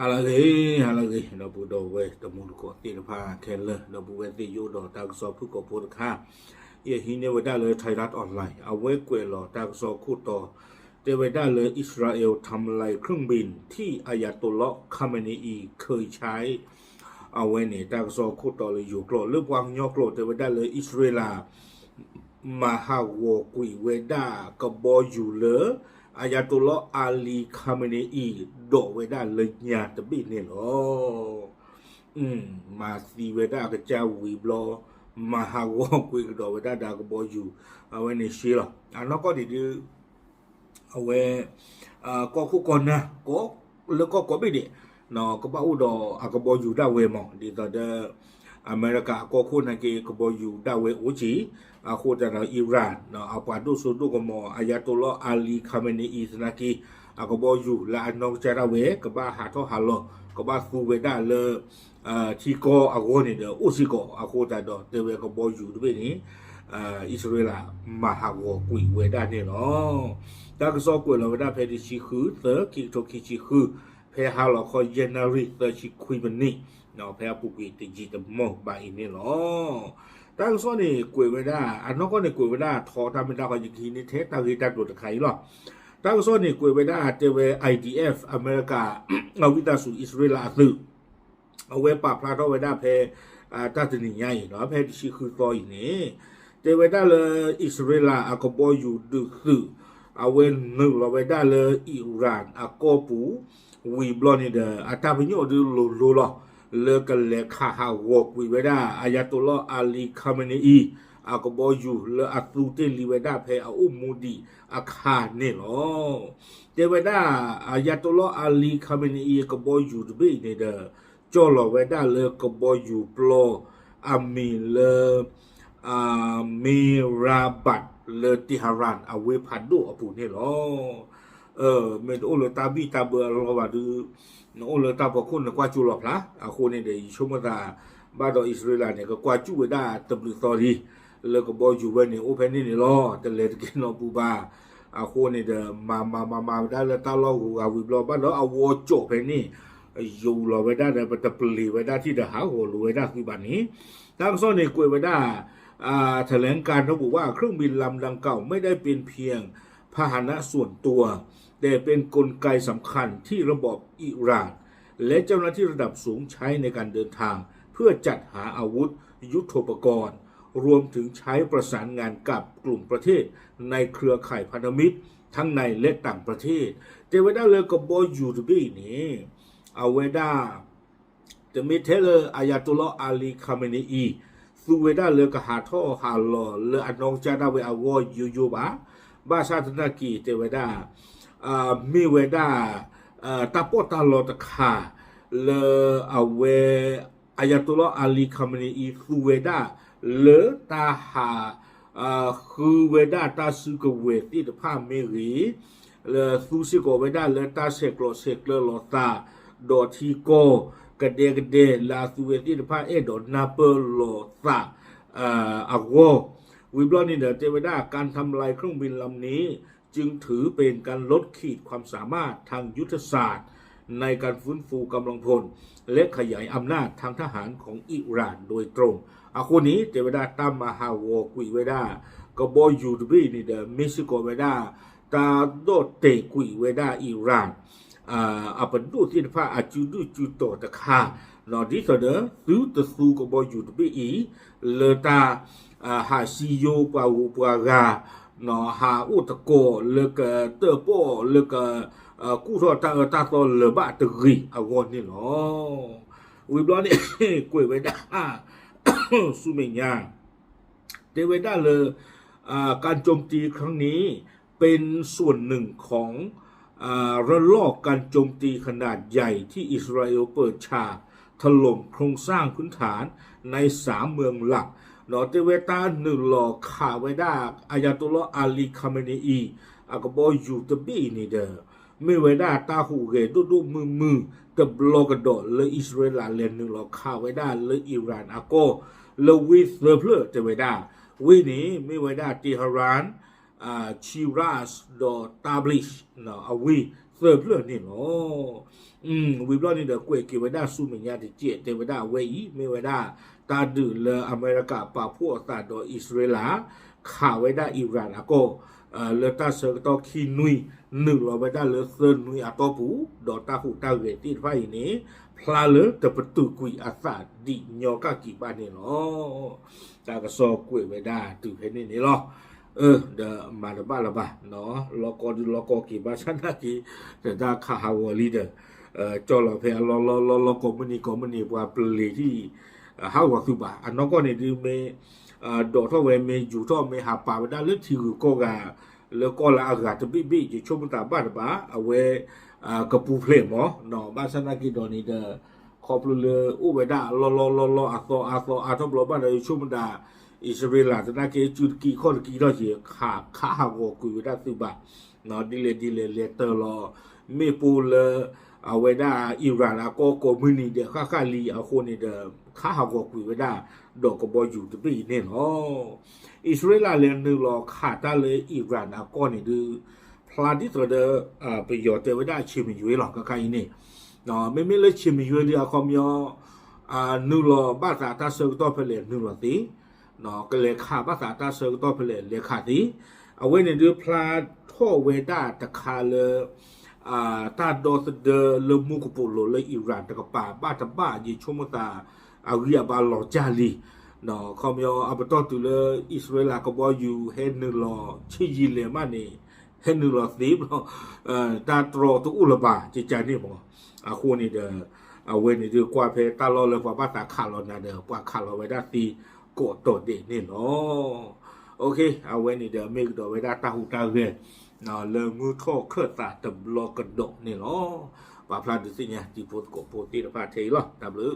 ဟါလၢအဂ့ၤ, ဟါလၢအဂ့ၤ ဒီပုၢ်ဒီဝဲၢ်တံၤသကိးသ့ၣ်တဖၣ်ခဲလၢာ်, ဒီပုၢ်ဝဲၢ်သ့ၣ်ယိၣ်ဒီးတၢ်ကစီၣ်ဖုၣ်ကိာ်ဖိတခါ, ယဟံးန့ၢ်ဝဲဒၣ်လၢ Thairath Online အဝဲကွဲးလီၤတၢ်ကစီၣ်ခိၣ်တီ, တဲဝဲဒၣ်လၢ อิสราเอลทำลายเครื่องบินที่อายาตุลลอฮ์คาเมเนอีเคยใช้ အဝဲန့ၣ် တၢ်ကစီၣ်ခိၣ်တီလၢယိၤကျိာ် လၢပှၤကညီကျိာ် တဲဝဲဒၣ်လၢအံၣ်စရ့လး မၤဟးဂီၤကွံာ်ဝဲဒၣ်ကဘီယူၤလၢ Ayatollah Ali Khamenei ဒိးဝဲဒၣ်လၢညါတဘ့ၣ်န့ၣ်လီၤ. မၤသံဝဲဒၣ်အကစၢ်ဝံၤဘျီ, မၤဟးဂီၤကွံာ်ကဒီးဝဲဒၣ်ဒီးကဘီယူၤ, အဝဲန့ၣ်ရှဲလီၤ. အနီၢ်ကီၢ်ဒံးဒုး အဝဲ ကီၢ်ခိၣ်ကီၢ်နၢ် လၢကီၢ်ကိးဘ့ၣ်ဒဲး ကဘၣ်အိၣ်ဒီးအကဘီယူၤဒၣ်ဝဲမး, ဒ်သိးဒီး အမဲရကၤအကီၢ်ခိၣ်နာ်က့ ကဘီယူၤဒၣ်ဝဲအိၣ်က့ၤ, အဃိသတးဒီး Iran အပှၤဒိၣ်စိဒိၣ်ကမီၤ Ayatollah Ali Khamenei သနာ်က့ အကဘီယူၤလၢအနီၢ်ကစၢ်ဒၣ်ဝဲ ကဘၣ်ဟးထီၣ်ဟးလီၤ ကဘၣ်သူဝဲဒၣ်လၢ ထံကီၢ်အဂီၢ်န့ၣ်ဒီးအိၣ်စ့ၢ်ကီး, အဃိသတးဒီးတဲဝဲကဘီယူၤတဘ့ၣ်န့ၣ် အံၣ်စရ့လးမၤဟးဂီၤကွံာ်ဝဲဒၣ်န့ၣ်လီၤ. တၢ်ကစီၣ်ကွဲးလီၤဝဲဒၣ်ဖဲတဆံဃုသၢ ခံကထိခံဆံဃု, ဖဲဟါလီၤခီယဲၢ်နၣ်ရံၣ်သၢဆံခွံမံးနံး, ဖဲအပူၤကွံာ်တယံာ်တမီၢ်ဘၣ်အံၤန့ၣ်လီၤ. တၢ်ကစီၣ်န့ၣ်ကွဲးဝဲဒၣ် အနီၢ်ကီၢ်န့ၣ်ကွဲးဝဲဒၣ်ထီတၢ်မ့ၢ်တၢ်ဃီ ယကဟံးန့ၢ်ထဲတၢ်ဂ့ၢ်တၢ်ကျိၤတခါအံၤလီၤ. တၢ်ကစီၣ်န့ၣ်ကွဲးဝဲဒၣ်တဲဝဲ IDF အမဲရကၤ အဝံသးစူၤအံၣ်စရ့လးအသုး အဝဲပာ်ဖျါထီၣ်ဝဲဒၣ်ဖဲ တၢ်တနံၤညါအံၤ ဖဲတဆံဃုသီအံၤန့ၣ် တဲဝဲဒၣ်လၢအံၣ်စရ့လးအကဘီယူၤဒုးသုး အဝဲနုာ်လီၤဝဲဒၣ်လၢ Iran အကီၢ်ပူၤ ဝံၤဘျီန့ၣ်ဒီး အတၢ်ပညိၣ်ဒုးလိၤလိၤလီၤ လၢကလဲၤခးဟးဂီၤကွံာ်ဝဲဒၣ် Ayatollah Ali Khamenei အကဘီယူၤလၢအသူတ့ၢ်လံဝဲဒၣ်ဖဲအအိၣ်မူဒံးအခါန့ၣ်လီၤ. တဲဝဲဒၣ် Ayatollah Ali Khamenei အကဘီယူၤတဘ့ၣ်အံၤန့ၣ်ဒီး ကၠီၢ်လီၤဝဲဒၣ်လၢကဘီယူၤပျီ အမံၤလၢ Mirabad လၢ Tehran အဝ့ၢ်ဖးဒိၣ်အပူၤန့ၣ်လီၤ. မ့ၢ်တအိၣ်လၢတၢ်ဘံၣ်တၢ်ဘၢအလီၢ်ဘၣ်ဒုး နအိၣ်လၢတၢ်ဖီခိၣ်နကွၢ်ကၠူလီၤဖျါ, အဃိန့ၣ်ဒီး ယဆိကမိၣ်သး ဘၣ်ဒီးအံၣ်စရ့လးန့ၣ် ကကွၢ်ကၠူဝဲဒၣ်တဘျုးသီလံ လၢကဘီယူၤဝဲန့ၣ် အိၣ်ဖဲန့ၣ်န့ၣ်လီၤ, တလဲၤတက့ၤနီတပူၤဘၣ်. အဃိန့ၣ်ဒီး မၤမၤမၤမၤဝဲဒၣ်လၢတၢ်လီၢ်ဂုၤဂၤဝံၤဘျီ ဘၣ်ဒီးအဝီကၠီၣ်ဖဲန့ၣ် ယူၤလီၤဝဲဒၣ်ဒီး ပတပျံၤဝဲဒၣ်ထံၣ်ဒီးဟးဂီၤလိာ်ဝဲဒၣ်သုဘၣ်န့ၣ်, တၢ်ကစီၣ်န့ၣ်ကွဲးဝဲဒၣ် แถลงการระบุว่าเครื่องบินลำดังกล่าวไม่ได้เป็นเพียง พาหนะส่วนตัว แต่เป็นกลไกสำคัญที่ระบอบอิหร่าน และเจ้าหน้าที่ระดับสูงใช้ในการเดินทาง เพื่อจัดหาอาวุธยุทโธปกรณ์ รวมถึงใช้ประสานงานกับกลุ่มประเทศในเครือข่ายพันธมิตรทั้งในและต่างประเทศ တဲဝဲဒၣ်လၢကဘီယူၤတဘ့ၣ်အံၤန့ၣ် အဝဲဒၣ် တမ့ၢ်ထဲလၢ Ayatollah Ali Khamenei အံၤ သူဝဲဒၣ်လၢကဟးထီၣ်ဟးလီၤလၢအနီၢ်ကစၢ်ဒၣ်ဝဲအဂီၢ်ယိယိဘၣ်. ဘၣ်ဆၣ်သနာ်က့တဲဝဲဒၣ် မ့ၢ်ဝဲဒၣ် တၢ်ပီးတၢ်လီတခါ လၢအဝဲ Ayatollah Ali Khamenei အံၤ သူဝဲဒၣ်လၢတၢ်ဟး ဃုဝဲဒၣ်တၢ်စုကဝဲၤသ့ၣ်တဖၣ်မ့ၢ်ဂ့ၤ, လၢသူစ့ၢ်ကီးဝဲဒၣ်လၢတၢ်ဆဲးကျိးဆဲးကျၢလိာ်သး ဒီးထံကီၢ်ကဒဲကဒဲ လၢအသူဝဲသ့ၣ်တဖၣ်အဲၣ်ဒိးနၢ်ပၢၢ်လိာ်သး အဂီၢ်, ဝံၤဘျီန့ၣ်ဒီးတဲဝဲဒၣ် การทำลายเครื่องบินลำนี้ จึงถือเป็นการลดขีดความสามารถทางยุทธศาสตร์ ในการฟื้นฟูกำลังพล และขยายอำนาจทางทหารของอิหร่านโดยตรง အဃိန့ၣ် တဲဝဲဒၣ်တၢ်မၤဟးဂီၤကွံာ်ဝဲဒၣ် ကဘီယူၤတဘ့ၣ်န့ၣ်ဒီး မ့ၢ်စ့ၢ်ကီးဝဲဒၣ် တၢ်ဒီၣ်တဲာ်ကွံာ်ဝဲဒၣ် Iran အပဒိၣ်သ့ၣ်တဖၣ်အစုဒုၣ်စုတီၤတခါ, ဒ်သိးဒီး သုတသူကဘီယူၤတဘ့ၣ်အံၤ လၢတၢ် ဟးစံယိပှၤဂုၤပှၤဂၤ ဟးအိၣ်တကိးလၢကတၢၣ်ပီၣ်လၢက ကူၣ်ထီၣ်တၢ်အၢတၢ်သီလၢၤဘၣ်တဂ့ၤအဂီၢ်န့ၣ်လီၤ. ဝံၤဘျီန့ၣ် ကွဲးဝဲဒၣ် ဆူမဲာ်ညါ တဲဝဲဒၣ်လၢ การโจมตีครั้งนี้เป็นส่วนหนึ่งของระลอกการโจมตีขนาดใหญ่ที่อิสราเอลเปิดฉากถล่มโครงสร้างพื้นฐานในสามเมืองหลัก တဲဝဲတၢ်နုာ်လီၤခးဝဲဒၣ် Ayatollah Ali Khamenei အကဘီယူၤတဘ့ၣ်အံၤန့ၣ်ဒီး မ့ၢ်ဝဲဒၣ်တၢ်ဟူးဂဲၤဒိၣ်ဒိၣ်မုၢ်မုၢ်တဘျီကဒီးလၢအံၣ်စရ့လးလဲၤနုာ်လီၤခးဝဲဒၣ်လၢ Iran အကီၢ် လၢဝ့ၢ်သၢဖျၢၣ်တဲဝဲဒၣ်, ဝ့ၢ်န့ၣ်မ့ၢ်ဝဲဒၣ် Tehran, Shiraz ဒီး Tabriz အဝ့ၢ် သၢဖျၢၣ်န့ၣ်လီၤ. ဝံၤဘျီန့ၣ်ဒီး ကွဲးက့ၤဝဲဒၣ်ဆူမဲာ်ညါတစဲး တဲဝဲဒၣ်အဝဲအံၤ မ့ၢ်ဝဲဒၣ် တၢ်ဒုးလၢအမဲရကၤပာ်ဖှိၣ်အသးဒီးအံၣ်စရ့လး ခးဝဲဒၣ်အံရၣ်အကီၢ် လၢတၢ်ဆၢကတီၢ်ခံနွံ နုာ်လီၤဝဲဒၣ်လၢသၢနွံအတီၢ်ပူၤ ဒီးတၢ်ဟူးတၢ်ဂဲၤသ့ၣ်တဖၣ်အံၤန့ၣ် ဖျါလၢတပတုာ်ကွံာ်အသးဒ်ညီကၣ်က့ၤဘၣ်န့ၣ်လီၤ. တၢ်ကစီၣ်ကွဲးဝဲဒၣ်တုၤဖဲန့ၣ်န့ၣ်လီၤ. ဒီးမၤတဘၣ်လၢၤဘၣ်, လီၢ်ကီဒုးလီၢ်ကီက့ၤ ဘၣ်ဆၣ်နာ်က့ တၢ်ခးဟးဂီၤလံဒီး ကၠီၣ်လီၤဖဲအလီၢ်လီၢ်လီၢ်လီၢ် ကိးမုၢ်နံၤကိးမုၢ်နံၤ ပှၤပျံၤထံၣ် ဟးဂီၤသုးဘၣ်. အနီၢ်ကီၢ်န့ၣ်ဒုးမ့ၢ် ဒိးထီၣ်ဝဲ မ့ၢ်ယူၤထီၣ် မ့ၢ်ဟးပာ်ဝဲဒၣ်လၢထံဂုၤကီၢ်ဂၤ လၢကီၢ်လၢအဂၤတဘ့ၣ်ဘ့ၣ် ယဆိကမိၣ်သးဘၣ်တဘၣ် အဝဲ ကပူၤဖျဲးမး, ဘၣ်ဆၣ်နာ်က့ဒီးန့ၣ်ဒီး ခီဖျိလၢအိၣ်ဝဲဒၣ်အလီၢ်လီၢ်လီၢ်လီၢ် အသီအါသီအါထီၣ်ဘျီဘၣ်ဒီး ယဆိကမိၣ်သး အံၣ်စရ့လးသနာ်က့ စုတကံၢ်ခီၣ်တကံၢ်ထီၣ်က့ၤ ခးဟးဂီၤကွံာ်ဝဲဒၣ်သုးဘၣ် ဒ်လဲၣ်ဒ်လဲၣ်လဲၤတၢ်လီၤ မ့ၣ်ပိၢ်လၢ အဝဲဒၣ်အံရၣ်အကီၢ်ကိးမုၢ်နံၤဒဲးဃၣ်ဃၣ်လံအဃိန့ၣ်ဒီး ခးဟးဂီၤကွံာ်ဝဲဒၣ် ဒီးကဘီယူၤတဘ့ၣ်အံၤန့ၣ်လီၤ. အံၣ်စရ့လးလဲၤနုာ်လီၤခးတၢ်လၢအံရၣ်အကီၢ်န့ၣ်ဒုး ဖျါဒ်သိးဒီး ပယီၤတဲဝဲဒၣ်အဆံးမယွဲလီၤ ကခါအံၤန့ၣ် မ့မ့ၢ်လၢဆံးမယွဲဒုးအခီပညီ နုာ်လီၤဘၣ်သးတၢ်ဆၢကတီၢ်ဖဲလဲၣ်နုာ်လီၤသ့, ကလဲၤခးဘၣ်သးတၢ်ဆၢကတီၢ်ဖဲလဲၣ်လဲၤခးသ့, အဝဲန့ၣ်ဒုးဖျါထီၣ်ဝဲဒၣ်တခါလၢ တၢ်ဒီသဒၢလၢမူကပိာ်လိၤလၢအံရၣ်တကပၤဘၣ်တဘၣ် ယဆိကမိၣ်သး အဂံၢ်အဘါလီၤစၢ်လံ. ခီပညီအပတီၢ်တုၤလၢအံၣ်စရ့လးကဘီယူၤဟဲနုာ်လီၤဆံးယံာ်လဲၣ်မးန့ၣ် ဟဲနုာ်လီၤသ့ဘျီ တၢ်တြီတအိၣ်လၢၤဘၣ် ကကန့ၣ်မး. အဃိန့ၣ်ဒီး အဝဲန့ၣ်ဒုးကွၢ်ဖဲတၢ်လီၢ်လၢပှၤဘၣ်သးခးလီၤနၤဒီး ပှၤခးလီၤဝဲဒၣ်သ့ကိးတီၤဒဲးန့ၣ်လီၤ. အဝဲန့ၣ်ဒီးမ့ၢ်ကဒီးဝဲဒၣ်တၢ်ဟူးတၢ်ဂဲၤ လၢမုၢ်ထီၣ်ခၢၣ်သးတဘျီကဒီးန့ၣ်လီၤ. ပာ်ဖျါဒုးသ့ၣ်ညါတံၤဖိသကိးဖိသ့ၣ်တဖၣ်ထဲအံၤလီၤ. တၢ်ဘျုး